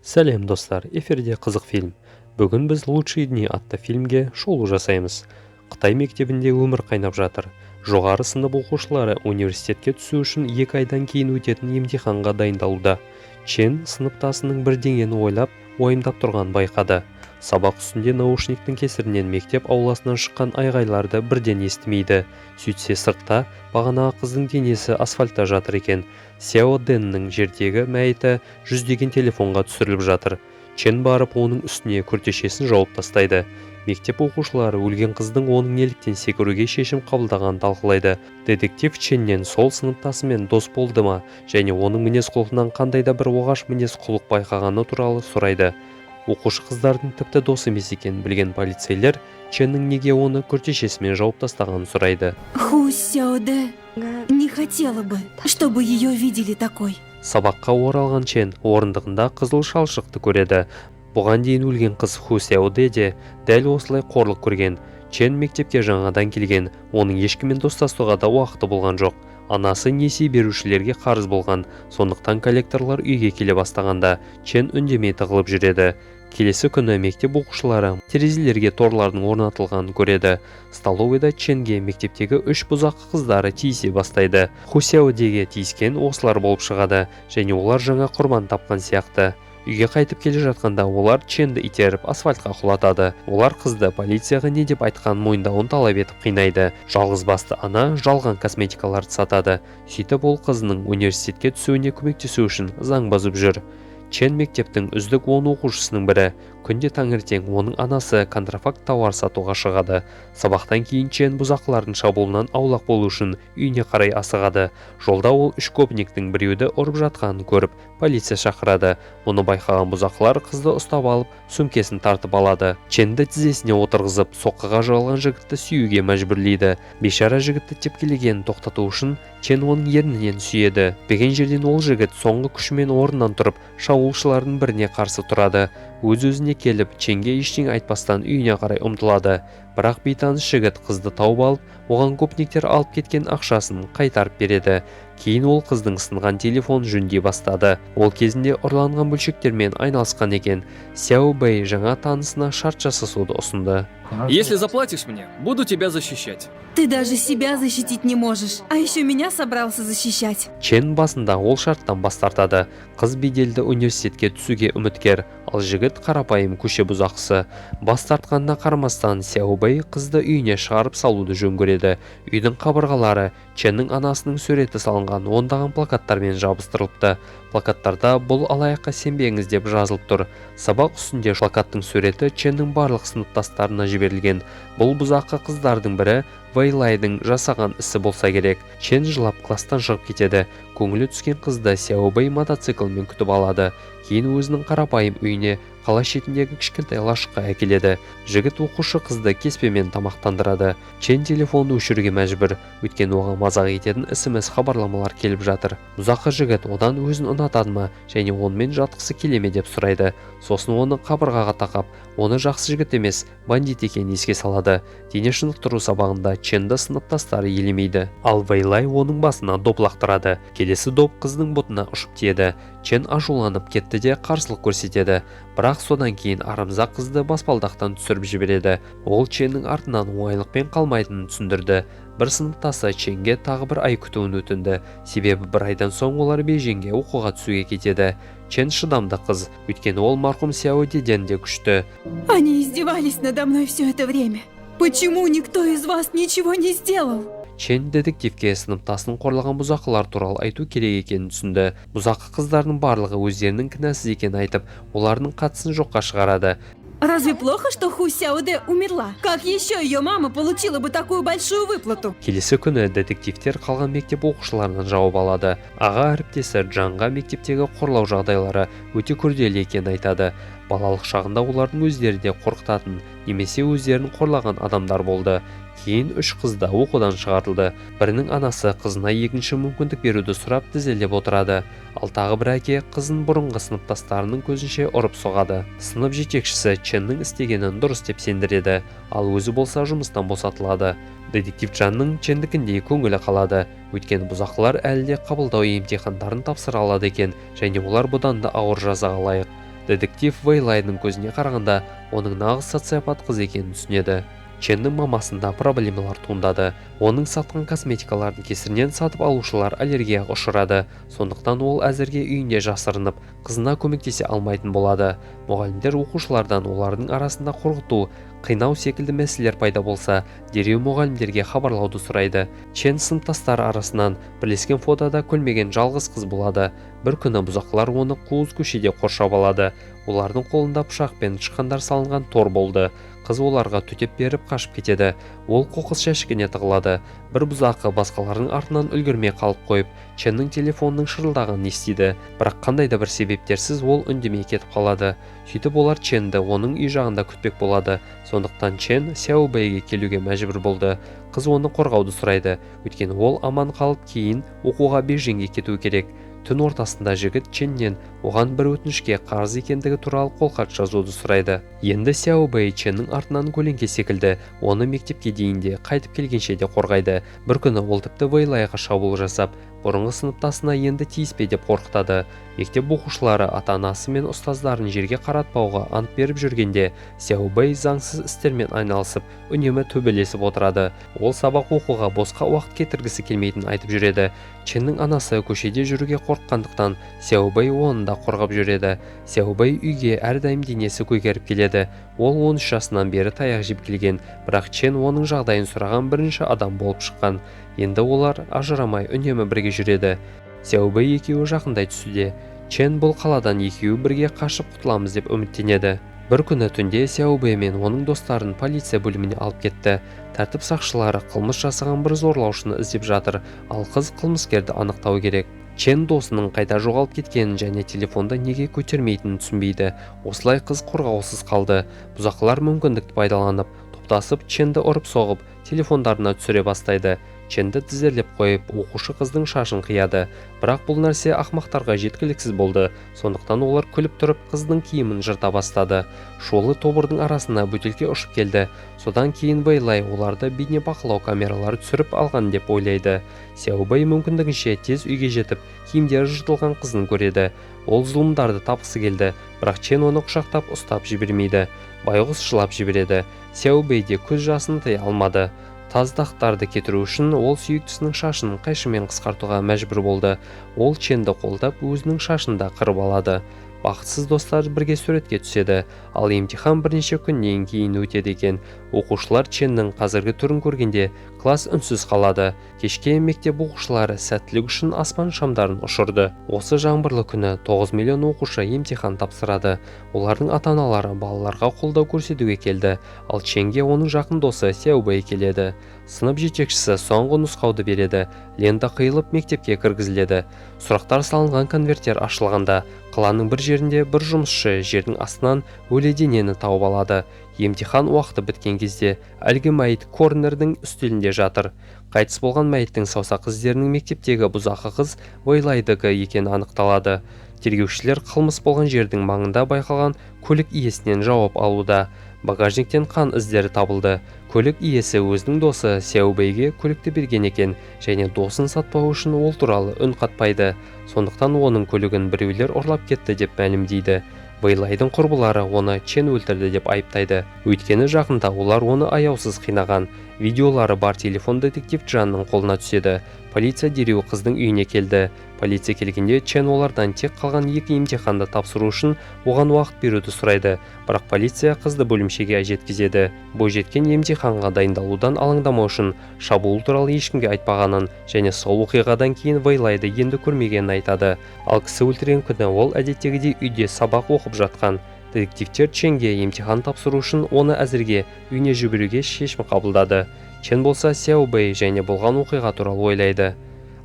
Сәлем, достар! Эфирде «Қызық фильм». Бүгін біз «Лучшие дни» атты фильмге шолу жасаймыз. Қытай мектебінде өмір қайнап жатыр. Жоғары сынып оқушылары университетке түсу үшін 2 айдан кейін өтетін емтиханға дайындалуда. Чен сыныптасының бірдеңені ойлап, уайымдап тұрғанын байқады. Сабақ үстінде наушниктің кесірінен мектеп ауласынан шыққан айғайларды бірден естімейді. Сөйтсе, сыртта бағанағы қыздың денесі асфальтта жатыр екен. Сяо Дэннің жердегі мәйіті жүздеген телефонға түсіріліп жатыр. Чен барып, оның үстіне күртешесін жауып тастайды. Мектеп оқушылары өлген қыздың оның неліктен секіруге шешім қабылдағанын талқылайды. Детектив Ченнен сол сыныптасымен дос болды ма және оның мінез-құлқынан қандай да бір оғаш мінез-құлық байқағаны туралы сұрайды. Оқушы қыздардың тіпті дос емес екенін білген полицейлер Ченнің неге оны күртешесімен жауып тастағанын сұрайды. Ху Сяоде не хотела бы, чтобы ее видели такой. Сабаққа оралған Чен орындығында қызыл шалшықты көреді. Бұған дейін өлген қыз Ху Сяоде де дәл осылай қорлық көрген. Чен мектепке жаңадан келген, оның ешкіммен достасуға да уақыты болған жоқ. Анасы несие берушілерге қарыз болған, сондықтан коллекторлар үйге келе бастағанда, Чен үндемей тығылып жүреді. Келесі күні мектеп оқушылары терезелерге торлардың орнатылғанын көреді. Столовыйда Ченге мектептегі үш бұзақы қыздары тиісе бастайды. Ху Сяодеге тиіскен осылар болып шығады және олар жаңа құрбан тапқан сияқты. Үйге қайтып келе жатқанда, олар Ченді итеріп, асфальтқа құлатады. Олар қызды полицияға не деп айтқанын мойындауын талап етіп қинайды. Жалғыз басты ана жалған косметикаларды сатады. Сөйтіп, ол қызының университетке түсуіне көмектесу үшін заң бұзып жүр. Чен мектептің үздік 10 оқушысының бірі. Күнде таңертең оның анасы контрафакт тауар сатуға шығады. Сабақтан кейін Чен бұзақылардың шабуылынан аулақ болу үшін үйіне қарай асығады. Жолда ол үш гопниктің біреуді ұрып жатқанын көріп, полиция шақырады. Мұны байқаған бұзақылар қызды ұстап алып, сөмкесін тартып алады. Ченді тізесіне отырғызып, соққыға жығылған жігітті сүюге мәжбүрлейді. Бейшара жігітті тепкілегенін тоқтату үшін Чен оның ернінен сүйеді. Күтпеген жерден ол жігіт соңғы күшімен орнынан тұрып, шабуылшылардың біріне қарсы тұрады. Өз-өзіне келіп, Ченге ештеңе айтпастан үйіне қарай ұмтылады. Бірақ бейтаныс жігіт қызды тауып алып, оған гопниктер алып кеткен ақшасын қайтарып береді. Кейін ол қыздың сынған телефонын жөндей бастады. Ол кезінде ұрланған бөлшектермен айналысқан екен. Сяо Бэй жаңа танысына шарт жасасуды ұсынды. Если заплатишь мне, буду тебя защищать. Ты даже себя защитить не можешь, а еще меня собрался защищать. Чен басында ол шарттан бас тартады. Қыз беделді университетке түсуге үміткер, ал жігіт қарапайым көше бұзақысы. Бас тартқанына қарамастан, Сяо Бэй қызды үйіне шығарып салуды жөн көреді. Үйдің қабырғалары Ченнің анасының суреті салынған ондаған плакаттармен жабыстырылыпты. Плакаттарда «Бұл алаяққа сенбеңіз» деп жазылып тұр. Сабақ үстінде плакаттың суреті Ченнің барлық сыныптастарына жіберілген. Бұл бұзақы қыздардың бірі Вейлайдың жасаған ісі болса керек. Чен жылап класстан шығып кетеді. Көңілі түскен қызды Сяо Бэй мотоциклмен күтіп алады. Кейін өзінің қарапайым үйіне, қала шетіндегі кішкентай лашыққа әкеледі. Жігіт оқушы қызды кеспемен тамақтандырады. Чен телефонын өшіруге мәжбүр, өйткені оған мазақ ететін СМС хабарламалар келіп жатыр. Бұзақы жігіт одан өзін ұнатады ма және онымен жатқысы келе ме деп сұрайды. Сосын оны қабырғаға тақап, оны жақсы жігіт емес, бандит екенін еске салады. Дене шынықтыру сабағында Ченді сыныптастары елемейді, ал Вейлай оның басына доп лақтырады. Келесі доп қыздың бұтына ұшып тиеді. Чен ашуланып кетті де, қарсылық көрсетеді, бірақ содан кейін арамза қызды баспалдақтан түсіріп жібереді. Ол Ченнің артынан оңайлықпен қалмайтынын түсіндірді. Бір сыныптасы Ченге тағы бір ай күтуін өтінді, себебі бір айдан соң олар Бейжіңге оқуға түсуге кетеді. Чен шыдамды қыз, өйткені ол марқұм Сяо Деден де күшті. Они издевались надо мной все это время. Почему никто из вас ничего не сделал? Чен детективке сыныптасын қорлаған бұзақылар туралы айту керек екенін түсінді. Бұзақы қыздардың барлығы өздерінің кінәсіз екенін айтып, олардың қатысын жоққа шығарады. Разве плохо, что Ху Сяоде умерла? Как еще ее мама получила бы такую большую выплату? Келесі күні детективтер қалған мектеп оқушыларынан жауап алады. Аға әріптесі Джанға мектептегі қорлау жағдайлары өте күрделі екенін айтады. Балалық шағында олардың өздері де қорқытатын немесе өздерін қорлаған адамдар болды. Кейін үш қыз да оқудан шығарылды. Бірінің анасы қызына екінші мүмкіндік беруді сұрап, тізелеп отырады, ал тағы бір әке қызын бұрынғы сыныптастарының көзінше ұрып соғады. Сынып жетекшісі Ченнің істегенін дұрыс деп сендіреді, ал өзі болса жұмыстан босатылады. Детектив Джанның Чендікіндей көңілі қалады, өйткені бұзақылар әлі де қабылдау емтихандарын тапсыра алады екен және олар бұдан да ауыр жазаға лайық. Детектив Вейлайдың көзіне қарағанда, оның нағыз социопат қыз екенін түсінеді. Ченнің мамасында проблемалар туындады. Оның сатқан косметикалардың кесірінен сатып алушылар аллергияға ұшырады. Сондықтан ол әзірге үйінде жасырынып, қызына көмектесе алмайтын болады. Мұғалімдер оқушылардан олардың арасында қорқыту, қинау секілді мәселелер пайда болса, дереу мұғалімдерге хабарлауды сұрайды. Чен сыныптастары арасынан бірлескен фотода күлмеген жалғыз қыз болады. Бір күні бұзақылар оны қуыс көшеде қоршап алады. Олардың қолында пышақ пен тышқандар салынған тор болды. Қыз оларға төтеп беріп, қашып кетеді. Ол қоқыс жәшігіне тығылады. Бір бұзақы басқалардың артынан үлгермей қалып қойып, Ченнің телефонының шырылдағанын естиді, бірақ қандай да бір себептерсіз ол үндемей кетіп қалады. Сөйтіп, олар Ченді оның үй жағында күтпек болады. Сондықтан Чен Сяобэйге келуге мәжбүр болды. Қыз оны қорғауды сұрайды, өйткені ол аман қалып, кейін оқуға Бейжіңге кетуі керек. Түн ортасында жігіт Ченнен оған бір өтінішке қарыз екендігі туралы қолхат жазуды сұрайды. Енді Сяобэй Ченнің артынан көлеңке секілді оны мектепке дейін де, қайтып келгенше де қорғайды. Бір күні ол тіпті Вейлайға шабуыл жасап, бұрынғы сыныптасына енді тиіспе деп қорқытады. Мектеп оқушылары ата-анасы мен ұстаздарын жерге қаратпауға ант беріп жүргенде, Сяобэй заңсыз істермен айналысып, үнемі төбелесіп отырады. Ол сабақ оқуға босқа уақыт кетіргісі келмейтінін айтып жүреді. Ченнің анасы көшеде жүруге қорыққандықтан, Сяобэй оны да қорғап жүреді. Сяобэй үйге әрдайым денесі көгеріп келеді. Ол 13 жасынан бері таяқ жеп келген, бірақ Чен оның жағдайын сұраған бірінші адам болып шыққан. Енді олар ажырамай, үнемі бірге жүреді. Сяобэй екеуі жақындай түсуде. Чен бұл қаладан екеуі бірге қашып құтыламыз деп үміттенеді. Бір күні түнде Сяобэй мен оның достарын полиция бөліміне алып кетті. Тәртіп сақшылары қылмыс жасаған бір зорлаушыны іздеп жатыр, ал қыз қылмыскерді анықтау керек. Чен досының қайда жоғалып кеткенін және телефонды неге көтермейтінін түсінбейді. Осылай қыз қорғаусыз қалды. Бұзақылар мүмкіндікті пайдаланып, топтасып, Ченді ұрып соғып, телефондарына түсіре бастайды. Ченді тізерлеп қойып, оқушы қыздың шашын қияды. Бірақ бұл нәрсе ақмақтарға жеткіліксіз болды. Сондықтан олар күліп тұрып, қыздың киімін жырта бастады. Шулы тобырдың арасына бөтелке ұшып келді. Содан кейін Вейлай оларды бейнебақылау камералары түсіріп алған деп ойлайды. Сяобэй мүмкіндігінше тез үйге жетіп, киімдері жыртылған қызын көреді. Ол зұлымдарды тапқысы келді, бірақ Чен оны құшақтап ұстап жібермейді. Байғұс жылап жібереді. Сяобэй де көз жасын тыя алмады. Таз дақтарды кетіру үшін ол сүйіктісінің шашын қайшымен қысқартуға мәжбүр болды. Ол Ченді қолдап, өзінің шашын да қырып алады. Бақытсыз достар бірге суретке түседі. Ал емтихан бірнеше күннен кейін өтеді екен. Оқушылар Ченнің қазіргі түрін көргенде, класс үнсіз қалады. Кешке мектеп оқушылары сәттілік үшін аспан шамдарын ұшырды. Осы жаңбырлы күні 9 миллион оқушы емтихан тапсырады. Олардың ата-аналары балаларға қолдау көрсетуге келді, ал Ченге оның жақын досы Сяобэй келеді. Сынып жетекшісі соңғы нұсқауды береді. Лента қиылып, мектепке кіргізіледі. Сұрақтар салынған конверттер ашылғанда, қаланың бір жерінде бір жұмысшы жердің астынан өлі денені тауып алады. Емтихан уақыты біткен кезде әлгі мәйіт коронердің үстелінде жатыр. Қайтыс болған мәйіттің саусақ іздерінің мектептегі бұзақы қыз Вейлайдікі екені анықталады. Тергеушілер қылмыс болған жердің маңында байқалған көлік иесінен жауап алуда. Багажниктен қан іздері табылды. Көлік иесі өзінің досы Сяобэйге көлікті берген екен және досын сатпау үшін ол туралы үн қатпайды. Сондықтан оның көлігін біреулер ұрлап кетті деп мәлімдейді. Вейлайдың құрбылары оны Чен өлтірді деп айыптайды, өйткені жақында олар оны аяусыз қинаған. Видеолары бар телефон детектив Джанның қолына түседі. Полиция дереу қыздың үйіне келді. Полиция келгенде, Чен олардан тек қалған екі емтиханды тапсыру үшін оған уақыт беруді сұрайды. Бірақ полиция қызды бөлімшеге жеткізеді. Бойжеткен емтиханға дайындалудан алаңдамау үшін шабуыл туралы ешкімге айтпағанын және сол оқиғадан кейін Вейлайды енді көрмегенін айтады. Ал кісі өлтірген күні ол әдеттегідей үйде сабақ оқып жатқан. Детективтер Ченге емтихан тапсыру үшін оны әзірге үйіне жіберуге шешім қабылдады. Чен болса Сяобэй және болған оқиға туралы ойлайды.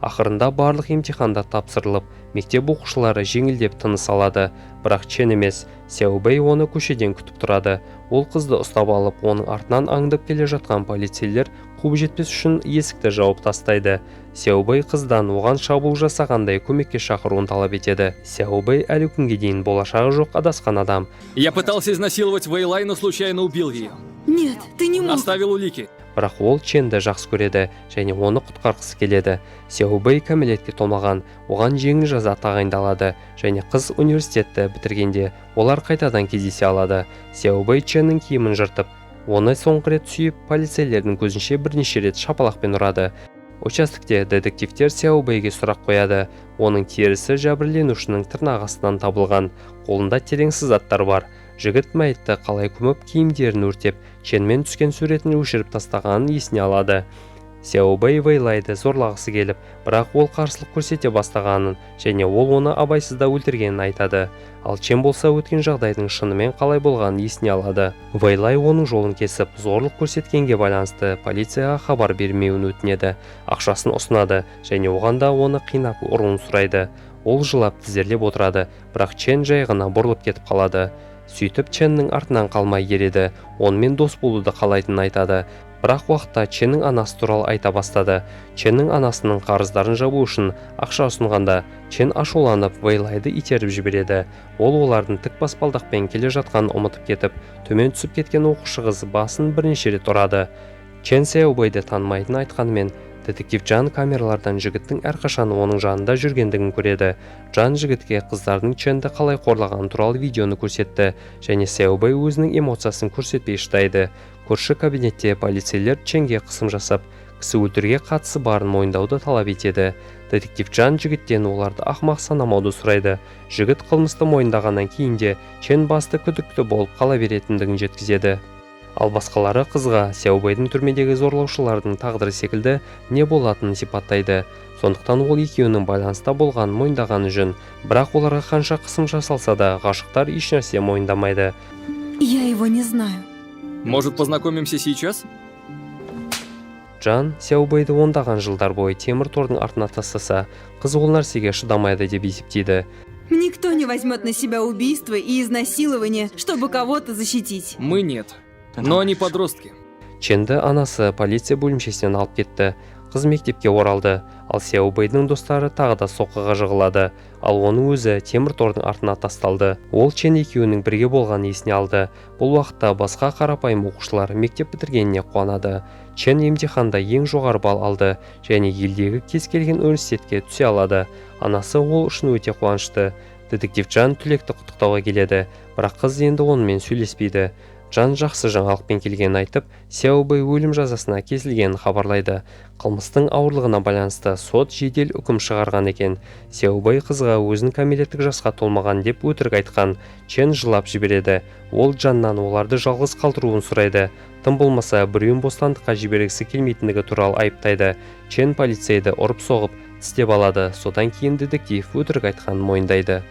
Ақырында барлық емтихандар тапсырылып, мектеп оқушылары жеңілдеп тыныс алады. Бірақ Чен емес. Сяобэй оны көшеден күтіп тұрады. Ол қызды ұстап алып, оның артынан аңдып келе жатқан полицейлер қуып жетпес үшін есікті жауып тастайды. Сяобэй қыздан оған шабуыл жасағандай көмекке шақыруын талап етеді. Сяобэй әлі күнге дейін болашағы жоқ адасқан адам. Я пытался изнасиловать Вейлай, но случайно убил ее. Нет, ты не мог. Оставил улики. Бірақ ол Ченді жақсы көреді және оны құтқарғысы келеді. Сяобэй кәмелетке толмаған, оған жеңіл жаза тағайындалады және қыз университетті бітіргенде олар қайтадан кездесе алады. Сяобэй Ченнің киімін жыртып, оны соңғы рет сүйіп, полицейлердің көзінше бірнеше рет шапалақпен ұрады. Участокте детективтер Сяобэйге сұрақ қояды. Оның терісі жәбірленушінің тырнақ астынан табылған, қолында терең сызаттар бар. Жігіт мәйітті қалай көміп, киімдерін өртеп, Ченмен түскен суретін өшіріп тастағанын есіне алады. Сяобэй Вейлайды зорлағысы келіп, бірақ ол қарсылық көрсете бастағанын және ол оны абайсызда өлтіргенін айтады. Ал Чен болса өткен жағдайдың шынымен қалай болғанын есіне алады. Вейлай оның жолын кесіп, зорлық көрсеткенге байланысты полицияға хабар бермеуін өтінеді. Ақшасын ұсынады және оған да оны қинап ұруын сұрайды. Ол жылап тізерлеп отырады, бірақ Чен жай ғана бұрылып кетіп қалады. Сөйтіп Ченнің артынан қалмай ереді, онымен дос болуды қалайтынын айтады. Бірақ уақытта Ченнің анасы туралы айта бастады. Ченнің анасының қарыздарын жабу үшін ақша ұсынғанда, Чен ашуланып Вейлайды итеріп жібереді. Ол олардың тік баспалдақпен келе жатқанын ұмытып кетіп, төмен түсіп кеткен оқушы қыз басын бірнеше рет ұрады. Чен Сяобэйді танымайтынын айтқанымен, детектив Джан камералардан жігіттің әрқашан оның жанында жүргендігін көреді. Джан жігітке қыздардың Ченді қалай қорлағаны туралы видеоны көрсетті және Сяобэй өзінің эмоциясын көрсетпей шыдайды. Көрші кабинетте полицейлер Ченге қысым жасап, кісі өлтіруге қатысы барын мойындауды талап етеді. Детектив Джан жігіттен оларды ақымақ санамауды сұрайды. Жігіт қылмысты мойындағаннан кейін де Чен басты күдікті болып қала беретіндігін жеткізеді. Ал басқалары қызға Сяобэйдің түрмедегі зорлаушылардың тағдыры секілді не болатынын сипаттайды. Сондықтан ол екеуінің байланыста болғанын мойындағаны жөн. Бірақ оларға қанша қысым жасалса да, ғашықтар ешнәрсе мойындамайды. Я его не знаю. Может, познакомимся сейчас? Джан Сяобэйді ондаған жылдар бойы темір тордың артына тастаса, қыз ол нәрсеге шыдамайды деп есептейді. Никто не возьмет на себя убийство и изнасилование, чтобы кого-то защитить. Мы нет. Но они подростки. Ченді анасы полиция бөлімшесінен алып кетті. Қыз мектепке оралды, ал Сяобэйдің достары тағы да соққыға жығылады, ал оның өзі темір тордың артына тасталды. Ол Чен екеуінің бірге болғанын есіне алды. Бұл уақытта басқа қарапайым оқушылар мектеп бітіргеніне қуанады. Чен емтиханда ең жоғары балл алды және елдегі кез келген университетке түсе алады. Анасы ол үшін өте қуанышты. Детектив Джан түлекті құттықтауға келеді, бірақ қыз енді онымен сөйлеспейді. Джан жақсы жаңалықпен келгенін айтып, Сяобэй өлім жазасына кесілгенін хабарлайды. Қылмыстың ауырлығына байланысты сот жедел үкім шығарған екен. Сяобэй қызға өзін кәмелеттік жасқа толмаған деп өтірік айтқан. Чен жылап жібереді. Ол Джаннан оларды жалғыз қалдыруын сұрайды. Тым болмаса біреуін бостандыққа жібергісі келмейтіндігі туралы айыптайды. Чен полицейді ұрып соғып, тістеп алады. Содан кейін детектив өтірік айтқанын мойындайды.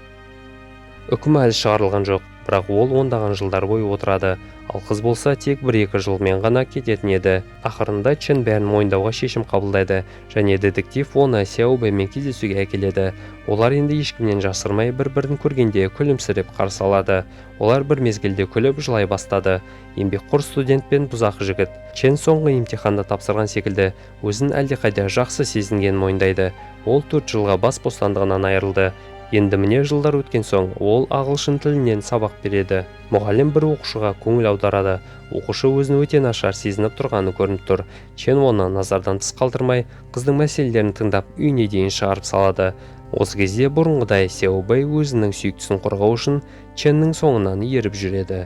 Үкім әлі шығарылған жоқ, бірақ ол ондаған жылдар бойы отырады. Ал қыз болса тек 1-2 жылмен ғана кететін еді. Ақырында Чен бәрін мойындауға шешім қабылдайды және детектив оны Сяобэймен кездесуге әкеледі. Олар енді ешкімнен жасырмай бір-бірін көргенде күлімсіреп қарсы алады. Олар бір мезгілде күліп жылай бастады. Еңбекқор студент пен бұзақы жігіт. Чен соңғы емтиханды тапсырған секілді өзін әлдеқайда жақсы сезінгенін мойындайды. Ол 4 жылға бас бостандығынан айырылды. Енді міне жылдар өткен соң ол ағылшын тілінен сабақ береді. Мұғалім бір оқушыға көңіл аударады. Оқушы өзін өте нашар сезініп тұрғаны көрініп тұр. Чен оны назардан тыс қалдырмай, қыздың мәселелерін тыңдап үйіне дейін шығарып салады. Осы кезде бұрынғыдай Сяобэй өзінің сүйіктісін қорғау үшін Ченнің соңынан еріп жүреді.